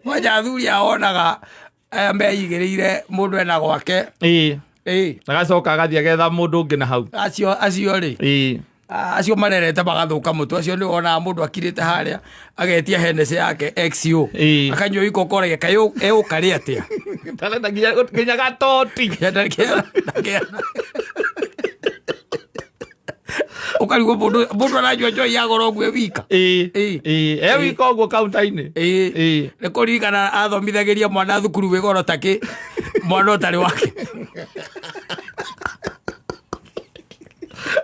Kwanja athuri aonaga aya meigĩrĩire mũndũ ena gwake. Ĩĩ. Agacoka agathiĩ agetha mũndũ ũngĩ na hau. Acio acio rĩ, acio marerete magathũka mũtwe. Acio nĩ wonaga mũndũ akirĩte harĩa agetia Hennessy yake XO, akanyua iko ũkoragia kaĩ egũkarĩa atĩa. Ndarenda nginya gatoti. Ũkarigwo mũndũ aranyua njohi ya goro ũguo e wika. Ĩĩ, e wika ũguo kaunta-inĩ. Ĩĩ. Nĩ kũririkana athomithagĩria mwana thukuru wĩ goro takĩ mwana ũtarĩ wake.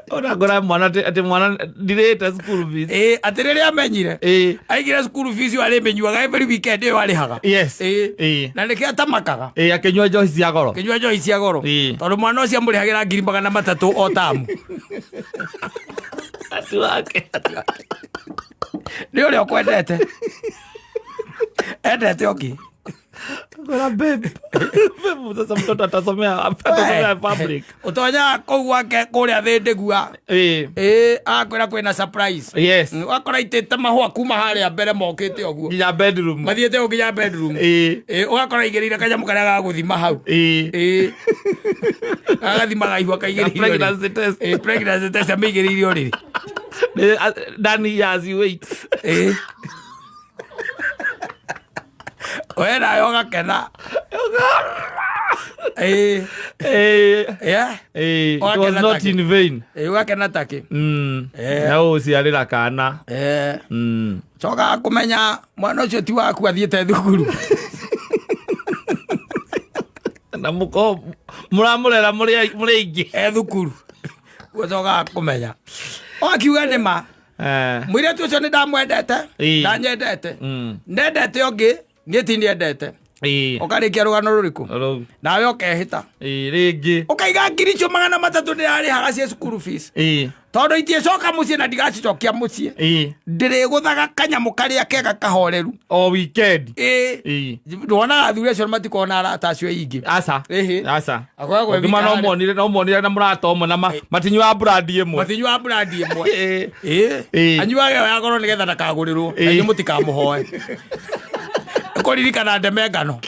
Ona ngora mwana atĩ mwana ndirĩte school fees. Ĩĩ, atĩ rĩrĩa amenyire aigire school fees ĩyo arĩmĩnyuaga every weekend ĩyo arĩhaga. Ĩĩ. Na nĩkĩo atamakaga. Ĩĩ, akĩnyua njohi cia goro. Kĩnyua njohi cia goro. Tondũ mwana ũcio amũrĩhagĩra 300,000 o tamu. Ati wake. Nĩ ũrĩa ũkwendete endete ũngĩ. Ngora babe. Babe, sasa mtoto atasomea public. Ũtonyaga kũu gwake kũrĩa thĩndĩgua. Ĩĩ, akwĩra kwĩna surprise. Ũgakora itĩte mahũa kuma harĩa mbere mokĩte ũguo. Nginya bedroom. Mathiĩte ũguo nginya bedroom. Ĩĩ, ũgakora aigĩrĩire kanyamũ karĩa ga gũthima hau. Ĩĩ. Gagathimaga ihua kaigĩrĩire. Pregnancy test. Ĩĩ, pregnancy test amĩigĩrĩire ũrĩrĩ. Dani as you wait. Ĩĩ. We nawe ũgakena. Ĩĩ. Yeah. It was Ũgakena not takĩ. in vain. Ĩĩ, ũgakena takĩ. Na ũciarĩra kana. Cokaga kũmenya mwana ũcio ti waku athiĩte thukuru. Na mũko mũramũrera mũrĩ aingĩ. E thukuru. Ũcokaga kũmenya. Ũgakiuga nĩ ma. Mũirĩtu ũcio nĩ ndamwendete. Ndanyendete. Ndendete ũngĩ, niĩ ti niendete. Ũkarĩkia rũgano rũrĩkũ? Rũu. Nawe ũkehĩta. Ĩĩ, rĩngĩ. Ũkaiga 300,000 ndĩrarĩhaga cia cukuru fees. Tondũ itiĩcoka mũciĩ na ndigacicokia mũciĩ. Ndĩrĩgũthaga kanyamũ karĩa kega kahoreru. O weekend. Ĩĩ. Ndonaga athuri acio matikoragwo na arata acio aingĩ. Aca. Ĩhĩ. Aca. Akoragwo e Ũngĩma wika no harĩa. monire no monire na mũrata ũmwe na matinyuaga brand ĩmwe. Matinyuaga brand ĩmwe. Ĩĩ. Ĩĩ. Ĩĩ. Anyuaga ĩyo ya goro nĩgetha ndakagũrĩrwo. Na inyuĩ mũtikamũhoe. Kũririkana ndeme ngano.